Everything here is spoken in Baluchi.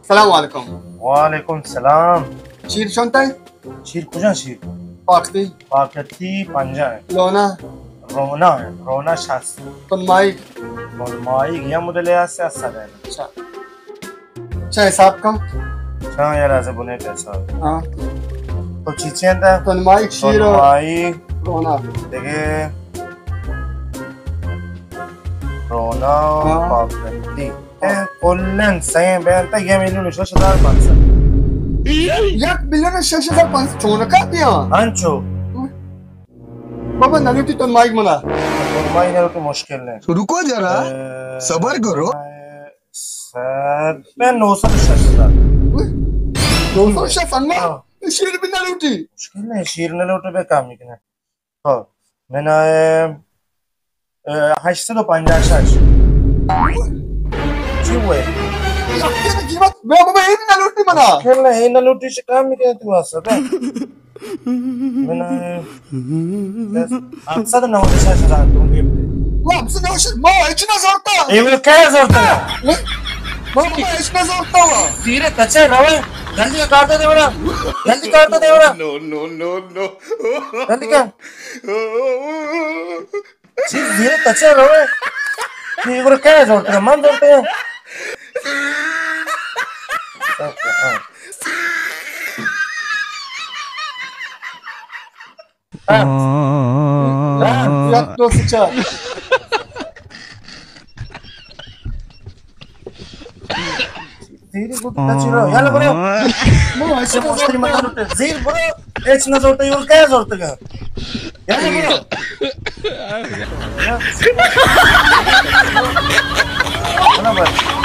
سلام علیکم۔ وعلیکم سلام۔ شیر چنت ئے؟ شیر کجا شیر؟ پاکتی۔ پاکتی پنجاہ ئے۔ لونا؟ رونا ئے، رونا شست۔ تن ماہیگ؟ تن ماہیگ یا مدل ئے، سیاست ئے۔ اچھا۔ چہ حساب کن؟ چہ یار، از بنے پیسہ۔ ہاں۔ تو چی چی انت؟ تن ماہیگ، شیر، تن ماہیگ۔ رونا۔ دگہ رونا، ہاں۔ پاکتی۔ اے کلن سئیں بینت یک میلیون شش ہزار پنچ سد۔ یک میلیون شش ہزار پنچ سد چونکا بیا؟ انچو۔ بابا نلوٹی تن ماہیگ منا۔ تن ماہیگ نلوٹی، مشکل نہ۔ رکو ذرا، اے، صبر کرو۔ اے، سد، میں نو سد شش ہزار۔ نو سد شش ہزار؟ ہاں۔ شیر بھی نلوٹی؟ مشکل نہ، شیر نلوٹی بے کام نکنہ۔ ہاں، من ءَ، ءَ، ہشت سد و پنجاہ شش۔ چی بوئے؟ یکے قیمت، بے بابا، اے نہ لوٹی منا۔ کھیل نہ، اے نہ لوٹی، شکام میں کہتے ہوا سدا۔ من ءَ، ہفت سد نود شش ہزار تو گفت۔ وہ ہفت سد نود شش، ما ہچ نہ زورتا۔ اے وہ کیا زورتا؟ ما، ما ہچ نہ زورتا ہوا۔ تیرے کچے روے، جلدی کارتا دے ورا۔ جلدی کارتا دے ورا۔ نو، نو، نو، نو۔ جلدی کر۔ چیز زیر تچے روے۔ یہ گرو کیا زورتے ہیں؟ من زورتے ہیں۔ ہاں۔ ہاں۔ یک، دو، سے چار۔ زیر گوٹ کچی رو، یالا برو۔ مو ایسے مشتری مت لوٹے۔ زیر برو، ہچ نہ زورتے، یور کیا زورتے گا؟ یالا برو۔ یالا برو۔